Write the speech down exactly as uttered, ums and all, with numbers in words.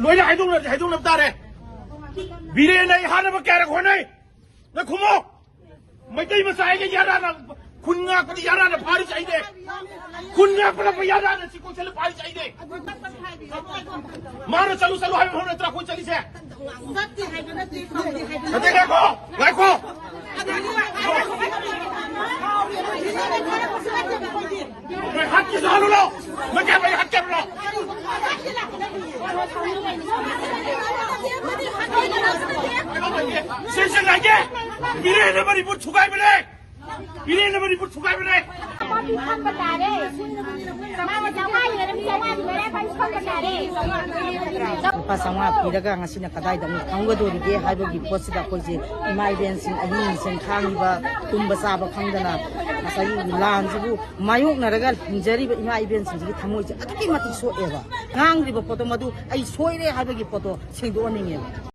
ꯂꯣꯏꯅ ꯍꯥꯏꯗꯣꯛꯅ-, ꯍꯥꯏꯗꯣꯛꯅꯕ ꯇꯥꯔꯦ꯫ ꯕꯤꯔꯦꯟꯅ ꯑꯩ ꯍꯥꯠꯅꯕ ꯀꯌꯥꯔꯛ ꯍꯣꯠꯅꯩ? ꯅꯪ ꯈꯨꯝꯃꯣ꯫ ꯃꯩꯇꯩ ꯃꯆꯥ ꯑꯩꯒ ꯌꯥꯔꯥꯅ, ꯈꯨꯟ ꯉꯥꯛꯄꯗꯤ ꯌꯥꯔꯥꯅ ꯐꯥꯔꯤꯁꯦ ꯑꯩꯅꯦ꯫ ꯈꯨꯟ ꯉꯥꯛꯄꯅ ꯌꯥꯔꯥꯅ ꯁꯤ ꯀꯣꯏꯁꯜꯂ ꯐꯥꯔꯤꯁꯦ ꯑꯩꯅꯦ꯫ ꯃꯥꯅ ꯆꯠꯂꯨ ꯆꯠꯂꯨ ꯍꯥꯏꯕ ꯃꯐꯝ ꯅꯠꯇ꯭ꯔꯥ ꯑꯩꯈꯣꯏ ꯆꯠꯂꯤꯁꯦ? ꯅꯠꯇꯦ, ꯉꯥꯏꯈꯣ, ꯉꯥꯏꯈꯣ꯫ ꯅꯣꯏ ꯍꯥꯠꯀꯦꯁꯨ ꯍꯥꯠꯂꯨ ꯂꯥꯎ꯫ ꯅꯣꯏ ꯀꯌꯥꯝ ꯂꯩ ꯍꯥꯠꯀꯦ ꯍꯥꯏꯕꯅꯣ? ꯁꯦ, ꯁꯦ, ꯉꯥꯏꯒꯦ꯫ ꯕꯤꯔꯦꯟꯅ ꯃꯅꯤꯄꯨꯔ ꯊꯨꯒꯥꯏꯕꯅꯦ꯫ ꯕꯤꯔꯦꯟꯅ ꯃꯅꯤꯄꯨꯔ ꯊꯨꯒꯥꯏꯕꯅꯦ꯫ ꯂꯨꯄꯥ ꯆꯥꯝꯃꯉꯥ ꯄꯤꯔꯒ ꯉꯁꯤꯅ ꯀꯗꯥꯏꯗ ꯑꯃꯨꯛ ꯐꯝꯒꯗꯣꯔꯤꯒꯦ ꯍꯥꯏꯕꯒꯤ ꯄꯣꯠꯁꯤꯗ ꯑꯩꯈꯣꯏꯁꯦ ꯏꯃꯥ ꯏꯕꯦꯟꯁꯤꯡ ꯑꯍꯤꯡ ꯅꯨꯡꯊꯤꯜ ꯈꯥꯡꯉꯤꯕ, ꯇꯨꯝꯕ ꯆꯥꯕ ꯈꯪꯗꯅ ꯉꯁꯥꯏꯒꯤ ꯂꯥꯟꯁꯤꯕꯨ ꯃꯥꯌꯣꯛꯅꯔꯒ ꯍꯤꯡꯖꯔꯤꯕ ꯏꯃꯥ ꯏꯕꯦꯟꯁꯤꯡꯁꯤꯒꯤ ꯊꯃꯣꯏꯁꯦ ꯑꯗꯨꯛꯀꯤ ꯃꯇꯤꯛ ꯁꯣꯛꯑꯦꯕ꯫ ꯉꯥꯡꯂꯤꯕ ꯄꯣꯠꯇꯣ ꯃꯗꯨ ꯑꯩ ꯁꯣꯏꯔꯦ ꯍꯥꯏꯕꯒꯤ ꯄꯣꯠꯇꯣ ꯁꯦꯡꯗꯣꯛꯍꯟꯅꯤꯡꯉꯦꯕ꯫